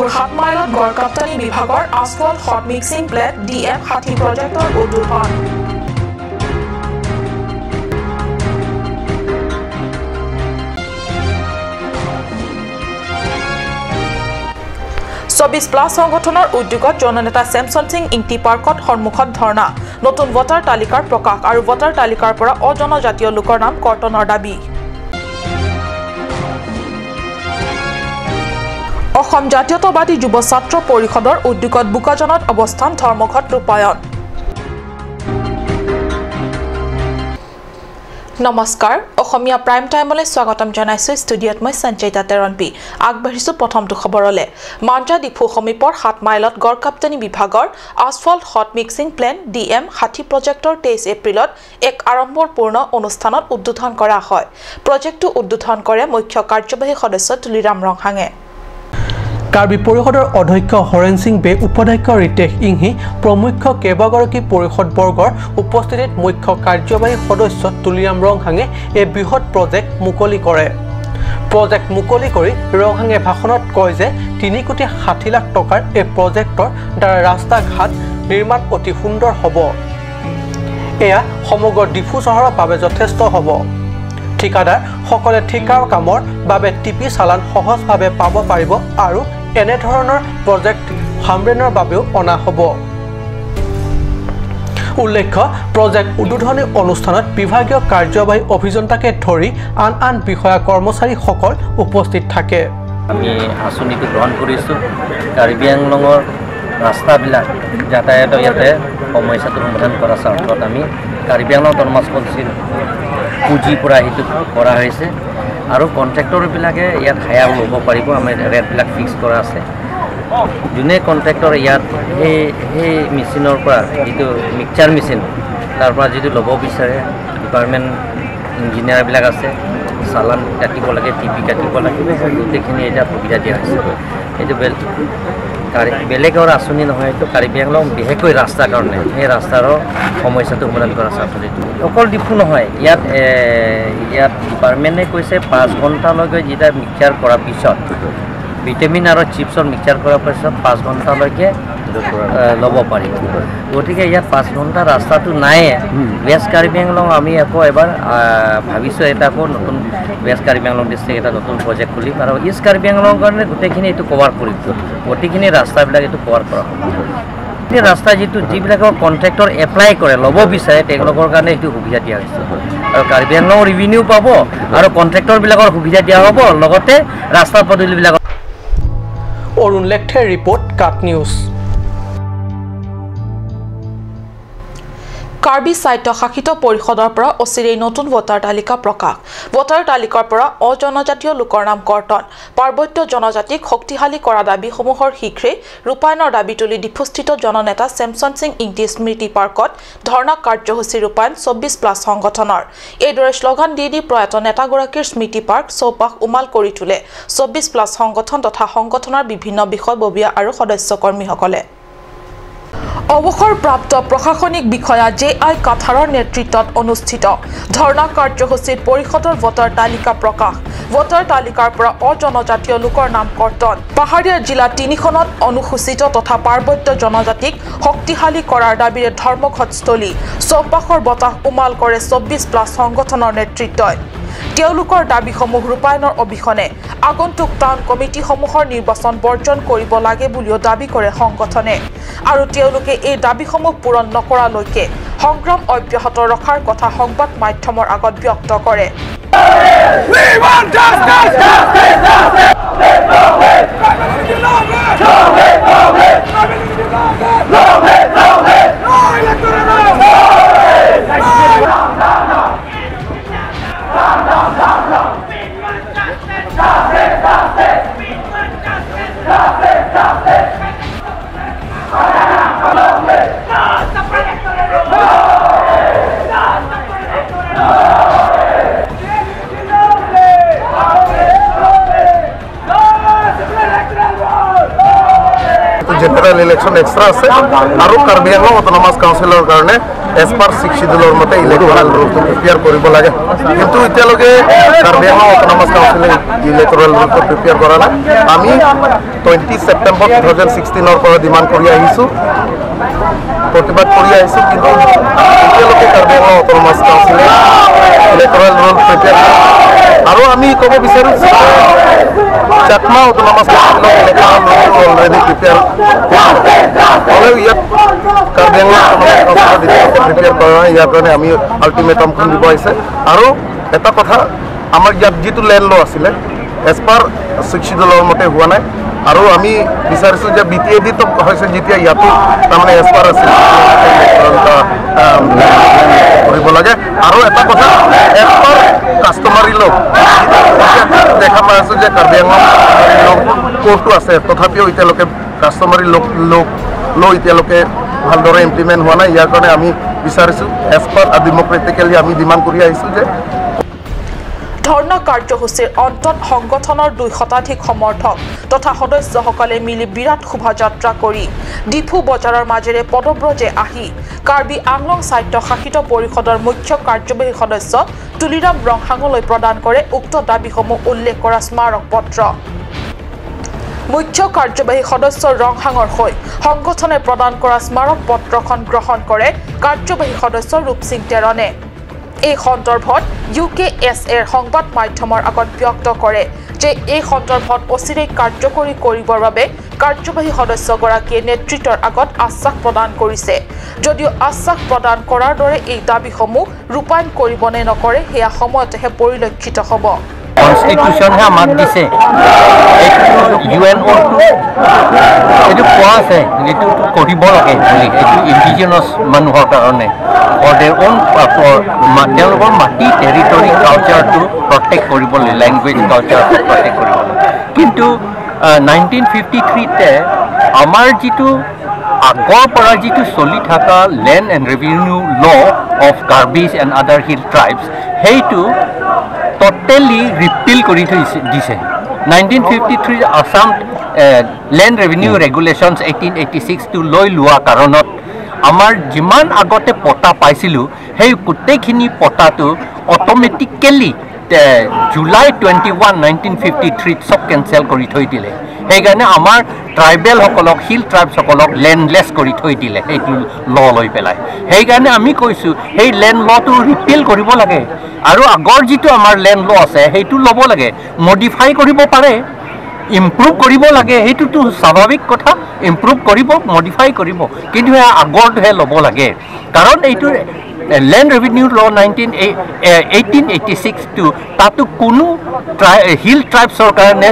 ডিফুৰ 7 মাইলত গড়কাপ্তানি বিভাগৰ asphalt hot mixing plant DM 60 প্ৰজেক্টৰ উদ্বোধন। চৌবিশ প্লাছ সংগঠনৰ উদ্যোগত জননেতা চেমছন সিং ইংটি পাৰ্কত সন্মুখত ধৰ্ণা। নতুন ভোটাৰ তালিকাৰ প্ৰকাশ আৰু ভোটাৰ তালিকাৰ পৰা অজনজাতীয় লোকৰ নাম কৰ্তনৰ দাবী। অসম জাতীয়তাবাদী যুৱ ছাত্ৰ পৰিষদৰ উদ্যোগত বোকাজানত অৱস্থান ধৰ্মঘট ৰূপায়ণ। নমস্কাৰ, অসমীয়া প্ৰাইম টাইমলৈ স্বাগতম জনাইছোঁ। ষ্টুডিঅ'ত মই সঞ্চয়িতা তেৰণপি। আগবাঢ়িছোঁ প্ৰথমটো খবৰলৈ। মাঞ্জা ডিফু সমীপৰ 7 মাইলত গড়কাপ্তানি বিভাগৰ asphalt hot mixing plant DM 60 প্ৰজেক্টৰ 23 এপ্ৰিলত এক আড়ম্বৰপূৰ্ণ অনুষ্ঠানত উদ্বোধন কৰা হয়। প্ৰজেক্টটো উদ্বোধন কৰে মুখ্য কাৰ্যবাহী সদস্য তুলিৰাম ৰংহাঙে। কাৰ্বি পৰিষদৰ অধ্যক্ষ হৰেণ সিং বে, উপাধ্যক্ষ ৰিতেশ ইংহি প্ৰমুখ্য কেইবাগৰাকী পৰিষদবৰ্গৰ উপস্থিতিত মুখ্য কাৰ্যবাহী সদস্য তুলিৰাম ৰংহাঙে এই বৃহৎ প্ৰজেক্ট মুকলি কৰে। প্ৰজেক্ট মুকলি কৰি ৰংহাঙে ভাষণত কয় যে 3 কোটি 60 লাখ টকাৰ এই প্ৰজেক্টৰ দ্বাৰা ৰাস্তা ঘাট নিৰ্মাণ অতি সুন্দৰ হ'ব। এয়া সমগ্ৰ ডিফু চহৰৰ বাবে যথেষ্ট হ'ব। ঠিকাদাৰসকলে ঠিকাৰ কামৰ বাবে টিপি চালান সহজভাৱে পাব পাৰিব আৰু এনেধৰণৰ প্ৰজেক্ট হামৰেনৰ বাবেও অনা হ'ব। উল্লেখ্য, প্ৰজেক্ট উদ্বোধনী অনুষ্ঠানত বিভাগীয় কাৰ্যবাহী অভিযন্তাকে ধৰি আন আন বিষয়া কৰ্মচাৰীসকল উপস্থিত থাকে। আমি আঁচনিটো গ্ৰহণ কৰিছোঁ। কাৰ্বি আংলঙৰ ৰাস্তাবিলাক যাতায়াতৰ ইয়াতে সমস্যাটো সমাধান কৰাৰ স্বাৰ্থত আমি কাৰ্বি আংলং অট'নমাছ কাউন্সিল পুঁজিৰ পৰা সেইটো কৰা হৈছে আৰু কণ্ট্ৰেক্টৰবিলাকে ইয়াত হায়াৰ ল'ব পাৰিব। আমাৰ ৰেটবিলাক ফিক্স কৰা আছে। যোনে কণ্ট্ৰেক্টৰ ইয়াত সেই মেচিনৰ পৰা যিটো মিক্সাৰ মেচিন তাৰ পৰা যিটো ল'ব বিচাৰে, ডিপাৰ্টমেণ্ট ইঞ্জিনিয়াৰবিলাক আছে, চালান কাটিব লাগে, টিপি কাটিব লাগে, গোটেইখিনি এতিয়া সুবিধা দিয়া হৈছে। এইটো বেলেগৰ আঁচনি নহয়, এইটো কাৰ্বি আংলং বিশেষকৈ ৰাস্তাৰ কাৰণে সেই ৰাস্তাৰো সমস্যাটো সমাধান কৰা স্বাৰ্থত। অকল ডিফু নহয়, ইয়াত ইয়াত ডিপাৰ্টমেণ্টে কৈছে 5 ঘণ্টালৈকে যেতিয়া মিক্সাৰ কৰাৰ পিছত ভিটামিন আৰু চিপছৰ মিক্সাৰ কৰাৰ পিছত 5 ঘণ্টালৈকে ল'ব পাৰিব। গতিকে ইয়াত 5 ঘণ্টা ৰাস্তাটো নাইয়ে। ৱেষ্ট কাৰ্বি আংলং আমি আকৌ এবাৰ ভাবিছোঁ এটা আকৌ নতুন ৱেষ্ট কাৰ্বি আংলং ডিষ্ট্ৰিক্ট এটা নতুন প্ৰজেক্ট খুলিম আৰু ইষ্ট কাৰ্বি আংলঙৰ কাৰণে গোটেইখিনি এইটো কভাৰ কৰিম। গোটেইখিনি ৰাস্তাবিলাক এইটো কভাৰ কৰা হ'ব। এই ৰাস্তা যিবিলাকৰ কণ্ট্ৰেক্টৰ এপ্লাই কৰে ল'ব বিচাৰে তেওঁলোকৰ কাৰণে এইটো সুবিধা দিয়া হৈছে আৰু কাৰ্বি আংলং ৰিভিনিউ পাব আৰু কণ্ট্ৰেক্টৰবিলাকৰ সুবিধা দিয়া হ'ব, লগতে ৰাস্তা পদূলিবিলাকৰ। অৰুণ লেখথেৰ ৰিপৰ্ট, কাট নিউজ। কাৰ্বি স্বায়ত্তশাসিত পৰিষদৰ পৰা অচিৰেই নতুন ভোটাৰ তালিকা প্ৰকাশ। ভোটাৰ তালিকাৰ পৰা অজনজাতীয় লোকৰ নাম কৰ্তন, পাৰ্বত্য জনজাতিক শক্তিশালী কৰা দাবীসমূহৰ শীঘ্ৰেই ৰূপায়ণৰ দাবী তুলি ডিফুস্থিত জননেতা চেমছন সিং ইংটি স্মৃতি পাৰ্কত ধৰ্ণা কাৰ্যসূচী ৰূপায়ণ 24 প্লাছ সংগঠনৰ। এইদৰে শ্লোগান দি দি প্ৰয়াত নেতাগৰাকীৰ স্মৃতি পাৰ্ক চৌপাশ উমাল কৰি তোলে 24 প্লাছ সংগঠন তথা সংগঠনৰ বিভিন্ন বিষয়ববীয়া আৰু সদস্যকৰ্মীসকলে। অৱসৰপ্ৰাপ্ত প্ৰশাসনিক বিষয়া জে আই কাথাৰৰ নেতৃত্বত অনুষ্ঠিত ধৰ্ণা কাৰ্যসূচীত পৰিষদৰ ভোটাৰ তালিকা প্ৰকাশ, ভোটাৰ তালিকাৰ পৰা অজনজাতীয় লোকৰ নাম কৰ্তন, পাহাৰীয়া জিলা 3খনত অনুসূচিত তথা পাৰ্বত্য জনজাতিক শক্তিশালী কৰাৰ দাবীৰে ধৰ্মঘটস্থলী চৌপাশৰ বতাহ উমাল কৰে 24 প্লাছ সংগঠনৰ নেতৃত্বই। তেওঁলোকৰ দাবীসমূহ ৰূপায়ণৰ অবিহনে আগন্তুক টাউন কমিটিসমূহৰ নিৰ্বাচন বৰ্জন কৰিব লাগে বুলিও দাবী কৰে সংগঠনে। আৰু তেওঁলোকে এই দাবীসমূহ পূৰণ নকৰালৈকে সংগ্ৰাম অব্যাহত ৰখাৰ কথা সংবাদ মাধ্যমৰ আগত ব্যক্ত কৰে। জেনেৰেল ইলেকশ্যন এক্সট্ৰা আছে আৰু কাৰ্বি আংলং অট'নমাছ কাউন্সিলৰ কাৰণে এজ পাৰ ছিক্স চিডিউলৰ মতে ইলেক্টৰেল ৰোলটো প্ৰিপেয়াৰ কৰিব লাগে। কিন্তু এতিয়ালৈকে কাৰ্বি আংলং অট'নমাছ কাউন্সিলে ইলেক্টৰেল ৰোলটো প্ৰিপেয়াৰ কৰা নাই। আমি 20 ছেপ্টেম্বৰ 2016ৰ পৰা ডিমাণ্ড কৰি আহিছোঁ, প্ৰতিবাদ কৰি আহিছোঁ, কিন্তু এতিয়ালৈকে কাৰ্বি আংলং অট'নমাছ কাউন্সিলে ইলেক্টৰেল ৰোল প্ৰিপেয়াৰ। আৰু আমি ক'ব বিচাৰোঁ, চাকমা অট'নমাছ কাউন্সিলৰ ইলেক্টৰেল ৰোল অলৰেডি প্ৰিপেয়াৰ হ'লেও ইয়াত কাৰ্বি আংলং অট'নমাছ কাউন্সিলৰ প্ৰিপেয়াৰ কৰা নাই। ইয়াৰ কাৰণে আমি আল্টিমেটামখন দিব আহিছে। আৰু এটা কথা, আমাৰ ইয়াত যিটো লেণ্ড ল' আছিলে এজ পাৰ ছিক্স চিডিউলৰ মতে হোৱা নাই। আৰু আমি বিচাৰিছোঁ যে বি টি এ ডিতো হৈছে যেতিয়া ইয়াতো তাৰমানে এজ পাৰ কৰিব লাগে। আৰু এটা কথা, এজ পাৰ কাষ্টমাৰী ল' দেখা পাই আছোঁ যে কাৰ্বি আংলং ল' কোৰ্টটো আছে, তথাপিও এতিয়ালৈকে কাষ্টমাৰী ল' এতিয়ালৈকে ভালদৰে ইমপ্লিমেণ্ট হোৱা নাই। ইয়াৰ কাৰণে আমি বিচাৰিছোঁ এজ পাৰ ডেম'ক্ৰেটিকেলি আমি ডিমাণ্ড কৰি আহিছোঁ যে ধৰ্ণা কাৰ্যসূচীৰ অন্তত সংগঠনৰ 2 শতাধিক সমৰ্থক তথা সদস্যসকলে মিলি বিৰাট শোভাযাত্ৰা কৰি ডিফু বজাৰৰ মাজেৰে পদব্ৰজে আহি কাৰ্বি আংলং স্বায়ত্তশাসিত পৰিষদৰ মুখ্য কাৰ্যবাহী সদস্য তুলিৰাম ৰংহাঙলৈ প্ৰদান কৰে উক্ত দাবীসমূহ উল্লেখ কৰা স্মাৰক পত্ৰ। মুখ্য কাৰ্যবাহী সদস্য ৰংহাঙৰ হৈ সংগঠনে প্ৰদান কৰা স্মাৰক পত্ৰখন গ্ৰহণ কৰে কাৰ্যবাহী সদস্য ৰূপসিং টেৰণে। এই সন্দৰ্ভত ইউ কে এছ এৰ সংবাদ মাধ্যমৰ আগত ব্যক্ত কৰে যে এই সন্দৰ্ভত অচিৰেই কাৰ্যকৰী কৰিবৰ বাবে কাৰ্যবাহী সদস্যগৰাকীয়ে নেতৃত্বৰ আগত আশ্বাস প্ৰদান কৰিছে। যদিও আশ্বাস প্ৰদান কৰাৰ দৰে এই দাবীসমূহ ৰূপায়ণ কৰিব নে নকৰে সেয়া সময়তহে পৰিলক্ষিত হ'ব। কনষ্টিটিউশ্যনহে আমাক দিছে, ইউ এন অ'টো এইটো কোৱা আছে, এইটো কৰিব লাগে বুলি, এইটো ইণ্ডিজিনাছ মানুহৰ কাৰণে ফৰ there on তেওঁলোকৰ মাটি টেৰিটৰী কালচাৰটো প্ৰটেক্ট কৰিবলৈ, লেংগুৱেজ কালচাৰটো প্ৰটেক্ট কৰিবলৈ। কিন্তু 1953তে আমাৰ যিটো আগৰ পৰা যিটো চলি থকা land and revenue law of Karbis and other hill tribes, সেইটো ট'টেলি ৰিপিল কৰি থৈ দিছে। 1953 আছাম লেণ্ড ৰেভিনিউ ৰেগুলেশ্যনছ 1886টো লৈ লোৱা কাৰণত আমাৰ যিমান আগতে পটা পাইছিলোঁ সেই গোটেইখিনি পটাটো অট'মেটিকেলি জুলাই 21 1953ত চব কেঞ্চেল কৰি থৈ দিলে। সেইকাৰণে আমাৰ ট্ৰাইবেলসকলক, হিল ট্ৰাইবছসকলক লেণ্ডলেছ কৰি থৈ দিলে সেইটো ল' লৈ পেলাই। সেইকাৰণে আমি কৈছোঁ সেই লেণ্ড ল'টো ৰিপিল কৰিব লাগে আৰু আগৰ যিটো আমাৰ লেণ্ড ল' আছে সেইটো ল'ব লাগে, মডিফাই কৰিব পাৰে, ইম্প্ৰুভ কৰিব লাগে, সেইটোতো স্বাভাৱিক কথা, ইম্প্ৰুভ কৰিব, মডিফাই কৰিব, কিন্তু সেই আগৰটোহে ল'ব লাগে। কাৰণ এইটো লেণ্ড ৰেভিনিউ ল' 1886টো তাতো কোনো হিল ট্ৰাইবছৰ কাৰণে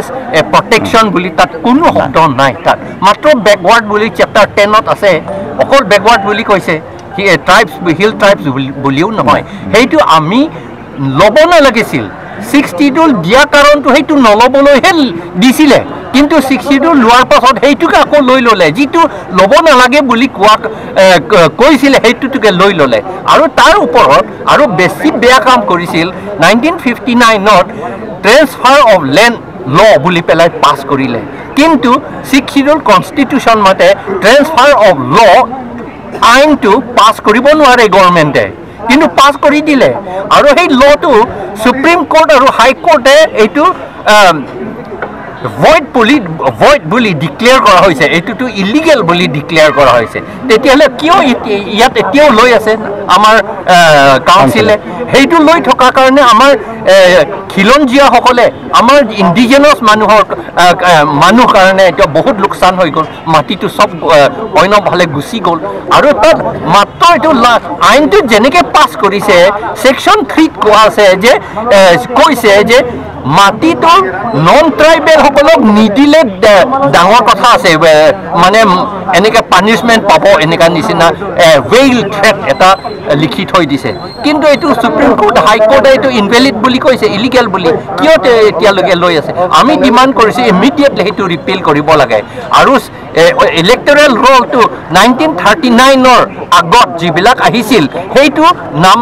প্ৰটেকশ্যন বুলি তাত কোনো শব্দ নাই। তাত মাত্ৰ বেকৱাৰ্ড বুলি চেপ্টাৰ 10ত আছে, অকল বেকৱাৰ্ড বুলি কৈছে, ট্ৰাইবছ হিল ট্ৰাইবছ বুলিও নহয়। সেইটো আমি ল'ব নালাগিছিল। ছিক্স চিডিউল দিয়া কাৰণটো সেইটো নল'বলৈহে দিছিলে, কিন্তু ছিক্স চিডিউল লোৱাৰ পাছত সেইটোকে আকৌ লৈ ল'লে, যিটো ল'ব নালাগে বুলি কোৱা কৈছিলে সেইটোকে লৈ ল'লে। আৰু তাৰ ওপৰত আৰু বেছি বেয়া কাম কৰিছিল 1959ত ট্ৰেন্সফাৰ অফ লেণ্ড ল' বুলি পেলাই পাছ কৰিলে। কিন্তু ছিক্স চিডিউল কনষ্টিটিউশ্যন মতে ট্ৰেন্সফাৰ অফ ল' আইনটো পাছ কৰিব নোৱাৰে গভৰ্ণমেণ্টে, কিন্তু পাছ কৰি দিলে। আৰু সেই ল'টো সুপ্ৰিম কোৰ্ট আৰু হাইকোৰ্টে এইটো ভইড বুলি ডিক্লেয়াৰ কৰা হৈছে, এইটোতো ইলিগেল বুলি ডিক্লেয়াৰ কৰা হৈছে। তেতিয়াহ'লে কিয় ইয়াত এতিয়াও লৈ আছে আমাৰ কাউন্সিলে? সেইটো লৈ থকাৰ কাৰণে আমাৰ খিলঞ্জীয়াসকলে, আমাৰ ইণ্ডিজেনাছ মানুহ কাৰণে এতিয়া বহুত লোকচান হৈ গ'ল, মাটিটো চব অন্য ফালে গুচি গ'ল। আৰু তাত মাত্ৰ এইটো আইনটো যেনেকৈ পাছ কৰিছে, ছেকশ্যন 3ত কোৱা আছে যে কৈছে যে মাটিটো নন ট্ৰাইবেলসকলক নিদিলে ডাঙৰ কথা আছে, মানে এনেকৈ পানিছমেণ্ট পাব, এনেকুৱা নিচিনা ৱেইল থ্ৰেট এটা লিখি থৈ দিছে। কিন্তু এইটো সুপ্ৰিম কোৰ্ট, হাইকোৰ্টে এইটো ইনভেলিড বুলি কৈছে, ইলিগেল বুলি কিয় এতিয়ালৈকে লৈ আছে? আমি ডিমাণ্ড কৰিছোঁ ইমিডিয়েটলি সেইটো ৰিপিল কৰিব লাগে। আৰু ইলেক্টৰেল ৰোলটো 1939ৰ আগত যিবিলাক আহিছিল সেইটো নাম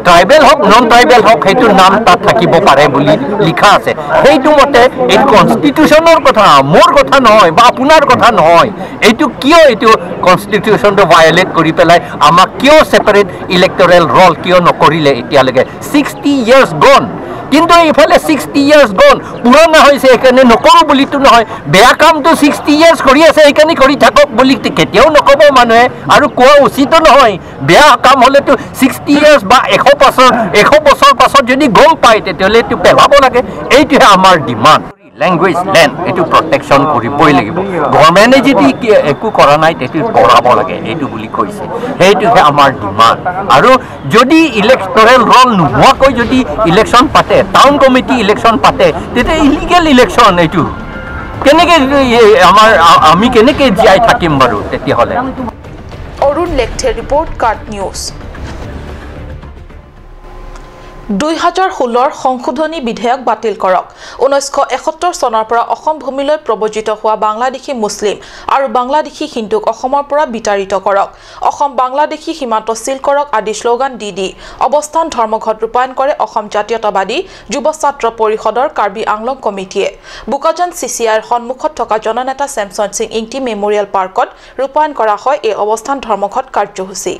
ট্ৰাইবেল হওক নন ট্ৰাইবেল হওক সেইটো নাম তাত থাকিব পাৰে বুলি লিখা আছে। সেইটো মতে এই কনষ্টিটিউশ্যনৰ কথা, মোৰ কথা নহয় বা আপোনাৰ কথা নহয়। এইটো কিয় এইটো কনষ্টিটিউশ্যনটো ভায়লেট কৰি পেলাই আমাক কিয় ছেপাৰেট ইলেক্টৰেল ৰল কিয় নকৰিলে এতিয়ালৈকে? 60 ইয়াৰ্ছ গ'ন, কিন্তু এইফালে 60 ইয়াৰ্ছ গ'ন পুৰণা হৈছে, সেইকাৰণে নকৰোঁ বুলিতো নহয়। বেয়া কামটো 60 ইয়াৰ্ছ কৰি আছে, সেইকাৰণে কৰি থাকক বুলি কেতিয়াও নক'ব মানুহে, আৰু কোৱা উচিতো নহয়। বেয়া কাম হ'লেতো 60 ইয়াৰ্ছ বা 100 বছৰ পাছত যদি গম পায় তেতিয়াহ'লে এইটো পেলাব লাগে। এইটোহে আমাৰ ডিমাণ্ড। লেংগুৱেজ লেণ্ড এইটো প্ৰটেকশ্যন কৰিবই লাগিব। গভৰ্ণমেণ্টে যদি একো কৰা নাই তেতিয়া কৰাব লাগে, এইটো বুলি কৈছে। সেইটোহে আমাৰ ডিমাণ্ড। আৰু যদি ইলেক্টৰেল ৰল নোহোৱাকৈ যদি ইলেকশ্যন পাতে, টাউন কমিটি ইলেকশ্যন পাতে, তেতিয়া ইলিগেল ইলেকশ্যন। এইটো কেনেকৈ আমাৰ আমি কেনেকৈ জীয়াই থাকিম বাৰু তেতিয়াহ'লে? অৰুণ লেখথে ৰিপৰ্ট, কাৰ্ট নিউজ। 2016 সংশোধনী বিধেয়ক বাতিল কৰক। 1971 চনৰ পৰা অসম ভূমিলৈ প্ৰব্ৰজিত হোৱা বাংলাদেশী মুছলিম আৰু বাংলাদেশী হিন্দুক অসমৰ পৰা বিতাড়িত কৰক, অসম বাংলাদেশী সীমান্ত চিল কৰক আদি শ্লোগান দি দি অৱস্থান ধৰ্মঘট ৰূপায়ণ কৰে অসম জাতীয়তাবাদী যুৱ ছাত্ৰ পৰিষদৰ কাৰ্বি আংলং কমিটিয়ে। বোকাজান চিচিআইৰ সন্মুখত থকা জননেতা চেমছন সিং ইংটি মেমৰিয়েল পাৰ্কত ৰূপায়ণ কৰা হয় এই অৱস্থান ধৰ্মঘট কাৰ্যসূচী।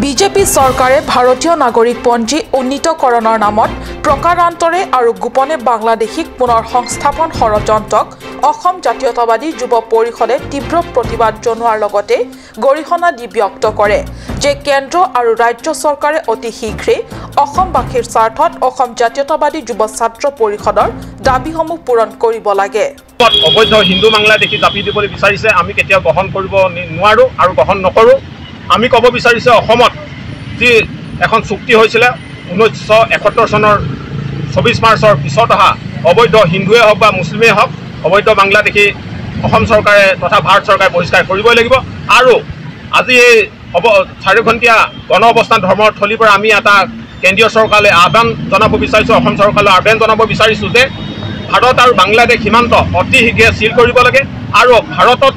বিজেপি চৰকাৰে ভাৰতীয় নাগৰিক পঞ্জী উন্নীতকৰণৰ নামত প্ৰকাৰান্তৰে আৰু গোপনে বাংলাদেশীক পুনৰ সংস্থাপন ষড়যন্ত্ৰক অসম জাতীয়তাবাদী যুৱ পৰিষদে তীব্ৰ প্ৰতিবাদ জনোৱাৰ লগতে গৰিহণা দি ব্যক্ত কৰে যে কেন্দ্ৰ আৰু ৰাজ্য চৰকাৰে অতি শীঘ্ৰেই অসমবাসীৰ স্বাৰ্থত অসম জাতীয়তাবাদী যুৱ ছাত্ৰ পৰিষদৰ দাবীসমূহ পূৰণ কৰিব লাগে। অবৈধ হিন্দু বাংলাদেশী জাপি দিবলৈ বিচাৰিছে, আমি কেতিয়াও গ্ৰহণ কৰিব নোৱাৰোঁ আৰু গ্ৰহণ নকৰোঁ। আমি ক'ব বিচাৰিছোঁ অসমত যি এখন চুক্তি হৈছিলে 1971 চনৰ 24 মাৰ্চৰ পিছত অহা অবৈধ হিন্দুৱে হওক বা মুছলিমেই হওক, অবৈধ বাংলাদেশী অসম চৰকাৰে তথা ভাৰত চৰকাৰে বহিষ্কাৰ কৰিবই লাগিব। আৰু আজি এই 4 ঘণ্টীয়া গণ অৱস্থান ধৰ্মৰ থলীৰ পৰা আমি এটা কেন্দ্ৰীয় চৰকাৰলৈ আহ্বান জনাব বিচাৰিছোঁ, অসম চৰকাৰলৈ আহ্বান জনাব বিচাৰিছোঁ যে ভাৰত আৰু বাংলাদেশ সীমান্ত অতি শীঘ্ৰে চিল কৰিব লাগে আৰু ভাৰতত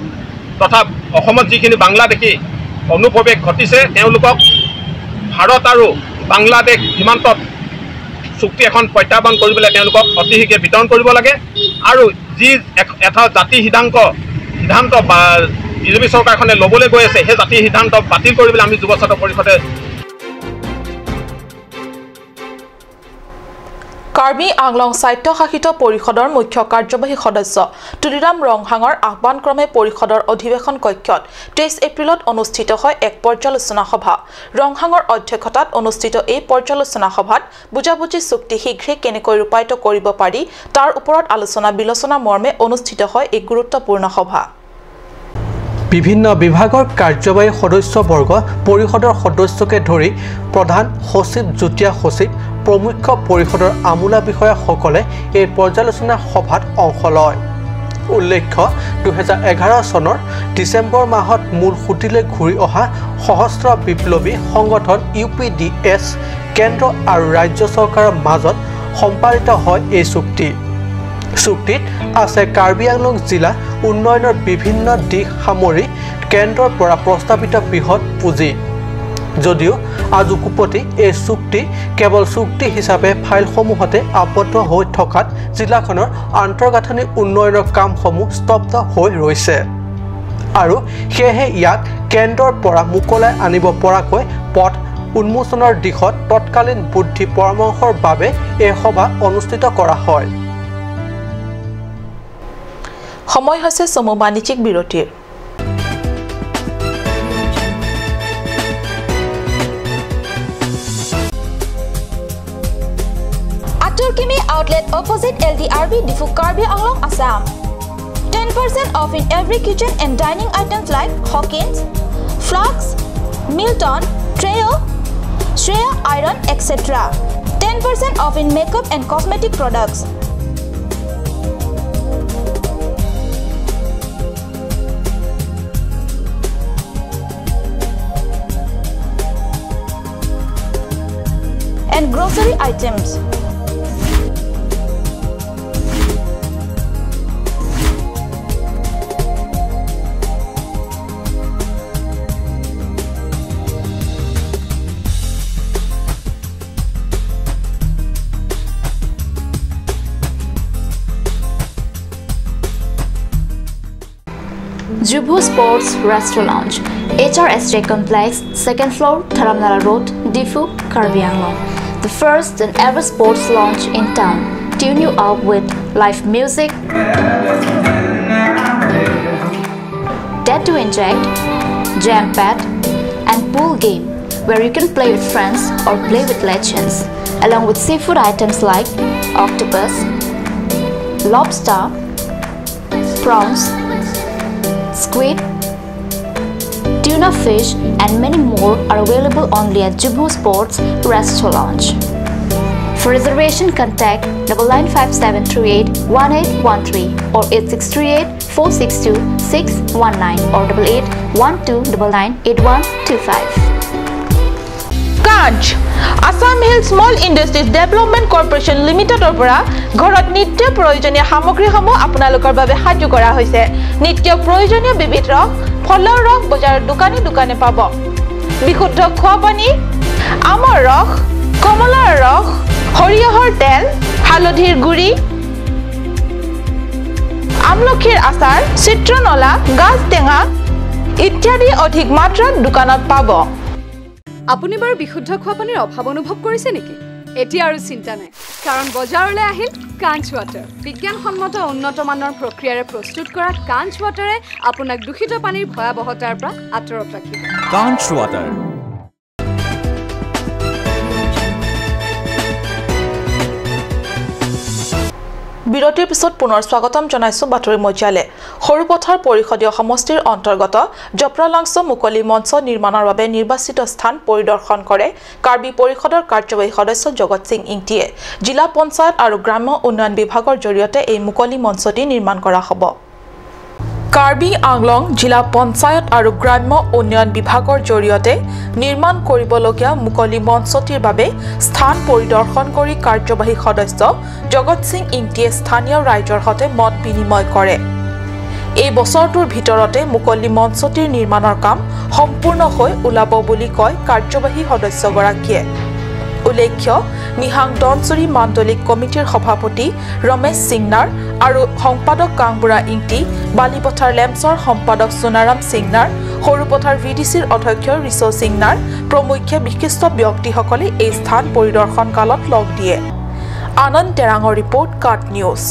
তথা অসমত যিখিনি বাংলাদেশী অনুপ্ৰৱেশ ঘটিছে তেওঁলোকক ভাৰত আৰু বাংলাদেশ সীমান্তত চুক্তি এখন প্ৰত্যাহ্বান কৰিবলৈ তেওঁলোকক অতি শীঘ্ৰে বিতৰণ কৰিব লাগে। আৰু যি এটা জাতি সিদ্ধান্ত বা বিজেপি চৰকাৰখনে ল'বলৈ গৈ আছে, সেই জাতি সিদ্ধান্ত বাতিল কৰিবলৈ আমি যুৱ ছাত্ৰ পৰিষদে। কাৰ্বি আংলং স্বায়ত্তশাসিত পৰিষদৰ মুখ্য কাৰ্যবাহী সদস্য তুলিৰাম ৰংহাঙৰ আহ্বানক্ৰমে পৰিষদৰ অধিৱেশন কক্ষত 23 এপ্ৰিলত অনুষ্ঠিত হয় এক পৰ্যালোচনা সভা। ৰংহাঙৰ অধ্যক্ষতাত অনুষ্ঠিত এই পৰ্যালোচনা সভাত বুজাবুজি চুক্তি শীঘ্ৰে কেনেকৈ ৰূপায়িত কৰিব পাৰি তাৰ ওপৰত আলোচনা বিলোচনা মৰ্মে অনুষ্ঠিত হয় এই গুৰুত্বপূৰ্ণ সভা। বিভিন্ন বিভাগৰ কাৰ্যবাহী সদস্যবৰ্গ, পৰিষদৰ সদস্যকে ধৰি প্ৰধান সচিব, যুটীয়া সচিব, প্ৰমুখ্য পৰিষদৰ আমোলা বিষয়াসকলে এই পৰ্যালোচনা সভাত অংশ লয়। উল্লেখ্য, 2011 চনৰ ডিচেম্বৰ মাহত মূল সুঁতিলৈ ঘূৰি অহা সশস্ত্ৰ বিপ্লৱী সংগঠন UPDS কেন্দ্ৰ আৰু ৰাজ্য চৰকাৰৰ মাজত সম্পাদিত হয় এই চুক্তি। চুক্তিত আছে কাৰ্বি আংলং জিলা উন্নয়নৰ বিভিন্ন দিশ সামৰি কেন্দ্ৰৰ পৰা প্ৰস্তাৱিত বৃহৎ পুঁজি। যদিও আজিকোপতি এই চুক্তি কেৱল চুক্তি হিচাপে ফাইলসমূহতে আবদ্ধ হৈ থকাত জিলাখনৰ আন্তঃগাঁথনি উন্নয়নৰ কামসমূহ স্তব্ধ হৈ ৰৈছে আৰু সেয়েহে ইয়াক কেন্দ্ৰৰ পৰা মোকলাই আনিব পৰাকৈ পথ উন্মোচনৰ দিশত তৎকালীন বুদ্ধি পৰামৰ্শৰ বাবে এই সভা অনুষ্ঠিত কৰা হয়। সময় হৈছে চমু বাণিজ্যিক বিৰতিৰ। Aturkimi outlet opposite LDRB Diphu Karbi Anglong, Assam. 10% off in every kitchen and dining items like Hawkins, Flux, Milton, Treo, Shreya Iron, etc. 10% off in makeup and cosmetic products. And grocery items. Jubu Sports Restaurant Lounge, HRSJ Complex, 2nd floor, Dharamnala Road, Diphu, Karbi Anglong. The first and ever sports lounge in town. Tune you up with live music, tattoo inject, jam pad, and pool game where you can play with friends or play with legends, along with seafood items like octopus, lobster, prawns, squid, tuna fish, and many more are available only at Jubu Sports Restaurant Lounge. For reservation, contact 9957381813 or 8638462619 or 8812998125. Kanch Assam Hill Small Industries Development Corporation লিমিটেডৰ পৰা ঘৰত নিত্য প্ৰয়োজনীয় সামগ্ৰীসমূহ আপোনালোকৰ বাবে সাজু কৰা হৈছে। নিত্য প্ৰয়োজনীয় বিবিধ ৰস, ফলৰ ৰস বজাৰৰ দোকানে দোকানে পাব। বিশুদ্ধ খোৱা পানী, আমৰ ৰস, কমলাৰ ৰস, সৰিয়হৰ তেল, হালধিৰ গুড়ি, আমলখিৰ আচাৰ, চিত্ৰনলা, গাজ টেঙা ইত্যাদি অধিক মাত্ৰাত দোকানত পাব। আপুনি বাৰু বিশুদ্ধ খোৱা পানীৰ অভাৱ অনুভৱ কৰিছে নেকি? এতিয়া আৰু চিন্তা নাই, কাৰণ বজাৰলৈ আহিল কাঞ্চ ৱাটাৰ। বিজ্ঞানসন্মত উন্নত মানৰ প্ৰক্ৰিয়াৰে প্ৰস্তুত কৰা কাঞ্চ ৱাটাৰে আপোনাক দূষিত পানীৰ ভয়াৱহতাৰ পৰা আঁতৰত ৰাখিব। কাঞ্চ ৱাটাৰ। বিৰতিৰ পিছত পুনৰ স্বাগতম জনাইছো বাতৰি মজিয়ালে। সৰুপথাৰ পৰিষদীয় সমষ্টিৰ অন্তৰ্গত জপ্ৰালাংছ মুকলি মঞ্চ নিৰ্মাণৰ বাবে নিৰ্বাচিত স্থান পৰিদৰ্শন কৰে কাৰ্বি পৰিষদৰ কাৰ্যবাহী সদস্য জগত সিং ইংটিয়ে। জিলা পঞ্চায়ত আৰু গ্ৰাম্য উন্নয়ন বিভাগৰ জৰিয়তে এই মুকলি মঞ্চটি নিৰ্মাণ কৰা হ'ব। কাৰ্বি আংলং জিলা পঞ্চায়ত আৰু গ্ৰাম্য উন্নয়ন বিভাগৰ জৰিয়তে নিৰ্মাণ কৰিবলগীয়া মুকলি মঞ্চটিৰ বাবে স্থান পৰিদৰ্শন কৰি কাৰ্যবাহী সদস্য জগত সিং ইংটিয়ে স্থানীয় ৰাইজৰ সৈতে মত বিনিময় কৰে। এই বছৰটোৰ ভিতৰতে মুকলি মঞ্চটিৰ নিৰ্মাণৰ কাম সম্পূৰ্ণ হৈ ওলাব বুলি কয় কাৰ্যবাহী সদস্যগৰাকীয়ে। উল্লেখ্য, নিহাং দনচুৰি মাণ্ডলিক কমিটিৰ সভাপতি ৰমেশ সিংনাৰ আৰু সম্পাদক কাংবুৰা ইংটি, বালিপথাৰ লেমছৰ সম্পাদক সোণাৰাম সিংনাৰ, সৰুপথাৰ ভিডিচিৰ অধ্যক্ষ ৰিচৌ সিংনাৰ প্ৰমুখ্যে বিশিষ্ট ব্যক্তিসকলে এই স্থান পৰিদৰ্শন কালত লগ দিয়ে। আনন্দ তেৰাঙৰ ৰিপৰ্ট, কাট নিউজ।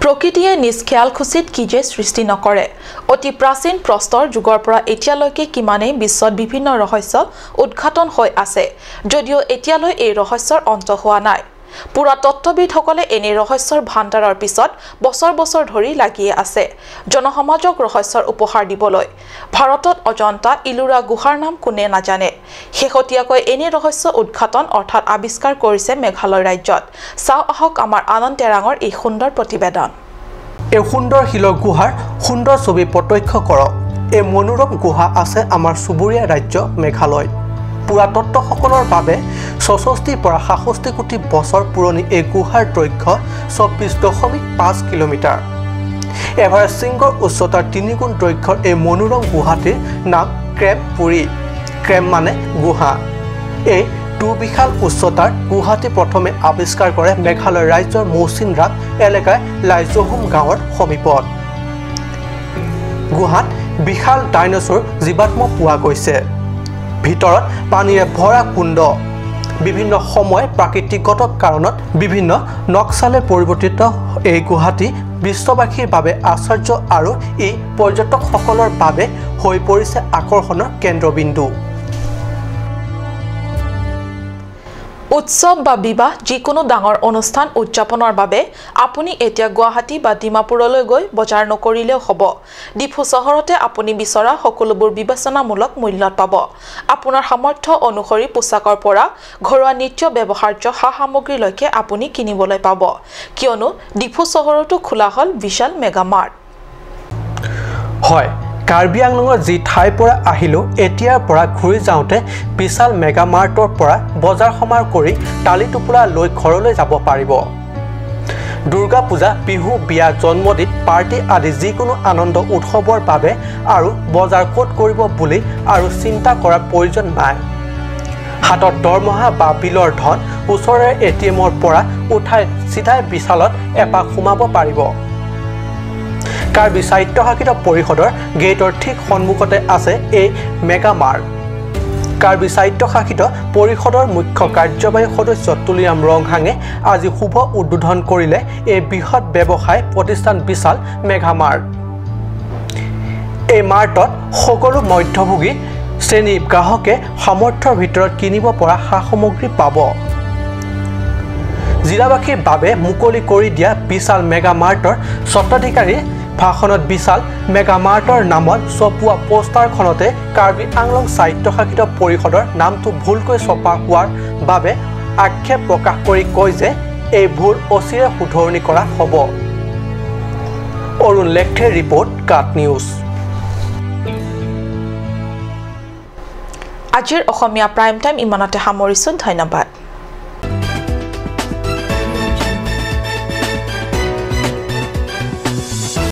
প্ৰকৃতিয়ে নিজ খেয়াল খুচিত কি যে সৃষ্টি নকৰে। অতি প্ৰাচীন প্ৰস্তৰ যুগৰ পৰা এতিয়ালৈকে কিমানেই বিশ্বত বিভিন্ন ৰহস্য উদ্ঘাটন হৈ আছে যদিও এতিয়ালৈ এই ৰহস্যৰ অন্ত হোৱা নাই। পুৰাতত্ত্ববিদসকলে এনে ৰহস্যৰ ভাণ্ডাৰৰ পিছত বছৰ বছৰ ধৰি লাগিয়ে আছে জনসমাজক ৰহস্যৰ উপহাৰ দিবলৈ। ভাৰতত অজন্তা ইলোৰা গুহাৰ নাম কোনে নাজানে। শেহতীয়াকৈ এনে ৰহস্য উদ্ঘাটন অৰ্থাৎ আৱিষ্কাৰ কৰিছে মেঘালয় ৰাজ্যত। চাওঁ আহক আমাৰ আনন্দ তেৰাঙৰ এই সুন্দৰ প্ৰতিবেদন। এই সুন্দৰ শিলৰ গুহাৰ সুন্দৰ ছবি প্ৰত্যক্ষ কৰক। এই মনোৰম গুহা আছে আমাৰ চুবুৰীয়া ৰাজ্য মেঘালয়। পুৰাতত্ত্বসকলৰ বাবে ৬৬ পৰা ৬৭ কোটি বছৰ পুৰণি এই গুহাৰ দৈৰ্ঘ্য ২৪.৫ কিলোমিটাৰ। এভাৰেষ্ট শৃংগৰ উচ্চতাৰ তিনিগুণ দৈৰ্ঘ্যৰ এই মনোৰম গুহাটিৰ নাম ক্ৰেম পুৰী। ক্ৰেম মানে গুহা। এই দুবিশাল উচ্চতাৰ গুহাটি প্ৰথমে আৱিষ্কাৰ কৰে মেঘালয় ৰাজ্যৰ মৌচিনৰাম এলেকাৰ লাইজহুম গাঁৱৰ সমীপত। গুহাত বিশাল ডাইনছৰ জীৱাশ্ম পোৱা গৈছে। ভিতৰত পানীৰে ভৰা কুণ্ড। বিভিন্ন সময় প্ৰাকৃতিকগত কাৰণত বিভিন্ন নক্সালে পৰিৱৰ্তিত এই গুহাটি বিশ্ববাসীৰ বাবে আশ্চৰ্য আৰু ই পৰ্যটকসকলৰ বাবে হৈ পৰিছে আকৰ্ষণৰ কেন্দ্ৰবিন্দু। উৎসৱ বা বিবাহ যিকোনো ডাঙৰ অনুষ্ঠান উদযাপনৰ বাবে আপুনি এতিয়া গুৱাহাটী বা ডিমাপুৰলৈ গৈ বজাৰ নকৰিলেও হ'ব। ডিফু চহৰতে আপুনি বিচৰা সকলোবোৰ বিবেচনামূলক মূল্যত পাব। আপোনাৰ সামৰ্থ্য অনুসৰি পোছাকৰ পৰা ঘৰুৱা নিত্য ব্যৱহাৰ্য সা সামগ্ৰীলৈকে আপুনি কিনিবলৈ পাব, কিয়নো ডিফু চহৰতো খোলা হ'ল বিশাল মেগা মাৰ্ট। হয়, কাৰ্বি আংলঙৰ যি ঠাইৰ পৰা আহিলোঁ এতিয়াৰ পৰা ঘূৰি যাওঁতে বিশাল মেগা মাৰ্টৰ পৰা বজাৰ সমাৰ কৰি টালি টোপোলা লৈ ঘৰলৈ যাব পাৰিব। দুৰ্গা পূজা, বিহু, বিয়া, জন্মদিন, পাৰ্টি আদি যিকোনো আনন্দ উৎসৱৰ বাবে আৰু বজাৰ ক'ত কৰিব বুলি আৰু চিন্তা কৰাৰ প্ৰয়োজন নাই। হাতত দৰমহা বা বিলৰ ধন ওচৰৰে এ টি এমৰ পৰা উঠাই চিধাই বিশালত এপাক সোমাব পাৰিব। কাৰ্বি স্বায়ত্তশাসিত পৰিষদৰ গেটৰ ঠিক সন্মুখতে আছে এই মেগা মাৰ্ট। কাৰ্বি স্বায়ত্তশাসিত পৰিষদৰ মুখ্য কাৰ্যবাহী সদস্য তুলিৰাম ৰংহাঙে আজি শুভ উদ্বোধন কৰিলে এই বৃহৎ ব্যৱসায় প্ৰতিষ্ঠান বিশাল মেগা মাৰ্ট। এই মাৰ্টত সকলো মধ্যভোগী শ্ৰেণী গ্ৰাহকে সামৰ্থ্যৰ ভিতৰত কিনিব পৰা সা সামগ্ৰী পাব। জিলাবাসীৰ বাবে মুকলি কৰি দিয়া বিশাল মেগা মাৰ্টৰ স্বত্বাধিকাৰী ভাষণত বিশাল মেগা মাৰ্টৰ নামত ছপোৱা পোষ্টাৰখনতে কাৰ্বি আংলং স্বায়ত্তশাসিত পৰিষদৰ নামটো ভুলকৈ ছপা হোৱাৰ বাবে আক্ষেপ প্ৰকাশ কৰি কয় যে এই ভুল অচিৰে শুধৰণি কৰা হ'ব। অৰুণ লেখথেৰ ৰিপৰ্ট, কাট নিউজ। আজিৰ অসমীয়া প্ৰাইম টাইম ইমানতে সামৰিছোঁ। ধন্যবাদ।